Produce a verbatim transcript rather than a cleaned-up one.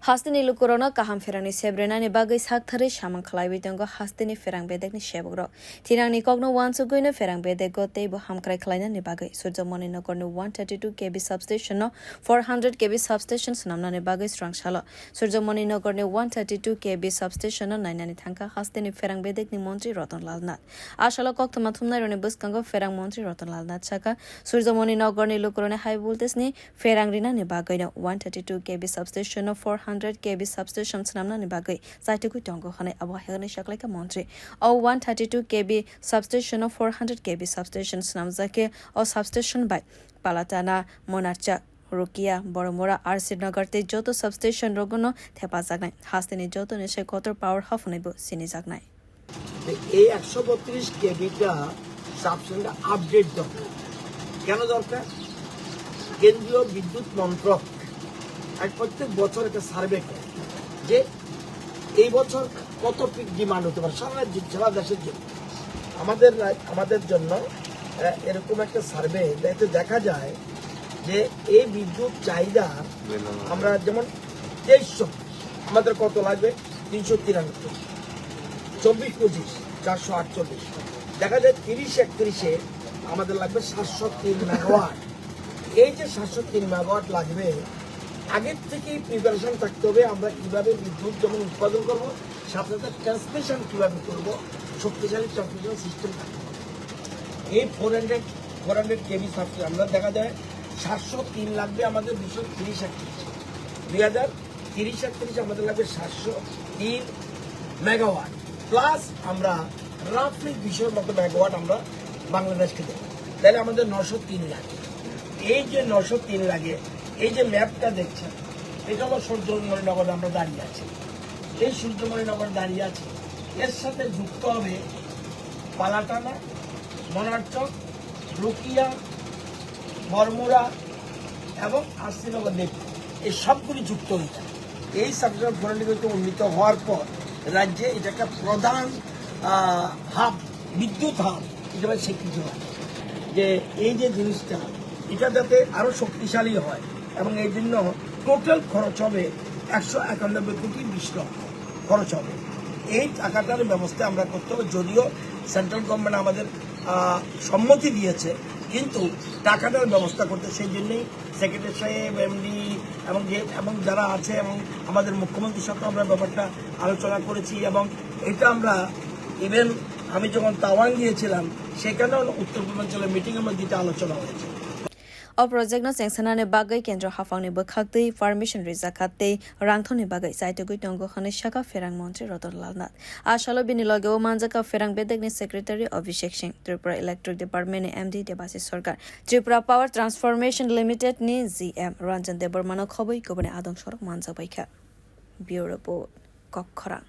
Hasteni lukurokno kaham pherangni sebrenani bagwi saktharwi samung khlaiwi tongo hasteni pherang bedekni sebukrok. Thinangni kokno uansugwino pherang bedego teibo hamkrai khlainani bagwi Surjamoni Nogorni one thirty-two K V substation-no four hundred K V substation swnamnani bagwi srang salo. Surjamoni Nogorni one thirty-two K V substation-no nainani thangkha hasteni pherang bedekni montri Ratan Lal Nath. A salo koktwma thumnairokni bwskango pherang montri Ratan Lal Nath sakha, Surjamoni Nogorni lukurokni high voltage-ni pherang rinani bagwino one thirty-two K V substation-no four hundred K V substation swnamnani bagwi chaitugwi tongo hwnwi abo hai hwnwi saklaikha montri. O one thirty-two K V substation-no four hundred K V substation swnamjakhe o substation bai Palatana, Monarchak, Rukia, Boromura, R C Nagar tei joto substation rogono thepajaknai. Hasteni joto ni sai kotor power haphunoibo sinijaknai. এই একশো বত্রিশ কেভিটা সাবস্টেশনটা আপডেট দরকার। কেন দরকার? কেন্দ্রীয় বিদ্যুৎ মন্ত্রক এক প্রত্যেক বছর একটা সার্ভে করে যে এই বছর কত পিক ডিমান্ড হতে পারে সারা রাজ্যে, সারা দেশের জন্য। আমাদের রা-, আমাদের জন্য আহ, এরকম একটা সার্ভে, এতে দেখা যায় যে এই বিদ্যুৎ চাহিদা আমরা যেমন তেইশশো, আমাদের কত লাগবে? তিনশো তিরানব্বই। চব্বিশ পঁচিশ, চারশো আটচল্লিশ। দেখা যায় তিরিশ একত্রিশে আমাদের লাগবে সাতশো তিন মেগাওয়াট। এই যে সাতশো তিন মেগাওয়াট লাগবে, আগের থেকেই প্রিপারেশন থাকতে হবে আমরা কিভাবে বিদ্যুৎ যেমন উৎপাদন করব, সাথে সাথে ট্রান্সমিশন কিভাবে করব, শক্তিশালী ট্রান্সমিশন সিস্টেম থাকতে হবে। এই four hundred four hundred KV substation আমরা দেখা যায় সাতশো তিন লাগবে আমাদের দুশো তিরিশ একত্রিশ, দুই হাজার তিরিশ একত্রিশ আমাদের লাগবে সাতশো তিন মেগাওয়াট, প্লাস আমরা রাফলি দুশোর মতো মেগাওয়াট আমরা বাংলাদেশকে দেবো। তাহলে আমাদের নশো তিন লাগে। এই যে নশো তিন লাগে, এই যে ম্যাপটা দেখছেন, এটা হলো সূর্যমণিনগরে আমরা দাঁড়িয়ে আছি। এই সূর্যমণিনগরে দাঁড়িয়ে আছি, এর সাথে যুক্ত হবে পালাটানা, মনারচক, রুকিয়া, বরমুড়া এবং আশ্রীনগর দেবপুর, এই সবগুলি যুক্ত হয়ে যাবে। এই সাবডিভিশন ফোর হান্ড্রেড উন্নীত হওয়ার পর রাজ্যে এটা একটা প্রধান হাব, বিদ্যুৎ হাব হিসেবে স্বীকৃতি হয়। যে এই যে জিনিসটা, এটা যাতে আরো শক্তিশালী হয় এবং এই জন্য টোটাল খরচ হবে একশো একানব্বই কোটি বিশ লক্ষ খরচ হবে। এই টাকাটার ব্যবস্থা আমরা করতে হবে, যদিও সেন্ট্রাল গভর্নমেন্ট আমাদের আহ, সম্মতি দিয়েছে, কিন্তু টাকাটার ব্যবস্থা করতে সেই জন্যই সেক্রেটারি সাহেব, এমডি এবং যে এবং যারা আছে এবং আমাদের মুখ্যমন্ত্রীর সাথে আমরা ব্যাপারটা আলোচনা করেছি এবং এটা আমরা ইভেন আমি যখন তাওয়াং গিয়েছিলাম, সেখানেও উত্তর পূর্বাঞ্চলের মিটিং আমরা দিতে আলোচনা হয়েছে। O project no chengsanani bagwi kendro haphangni bwkhaktwi permission rijak kha tei rangthorni bagwi chaitugwi tongo hwnwi sakha pherang montri Ratan Lal Nath. A salo bini logeo manjakha pherang bedekni secretary Abhishek Singh, Tripura Electric Department ni M D Debashish Sarkar, Tripura Power Transformation Limited ni G M Ranjan Debbarma no khobwi kubuni adong sorok manjakbaikha. Bureau Report, Kokkhorang.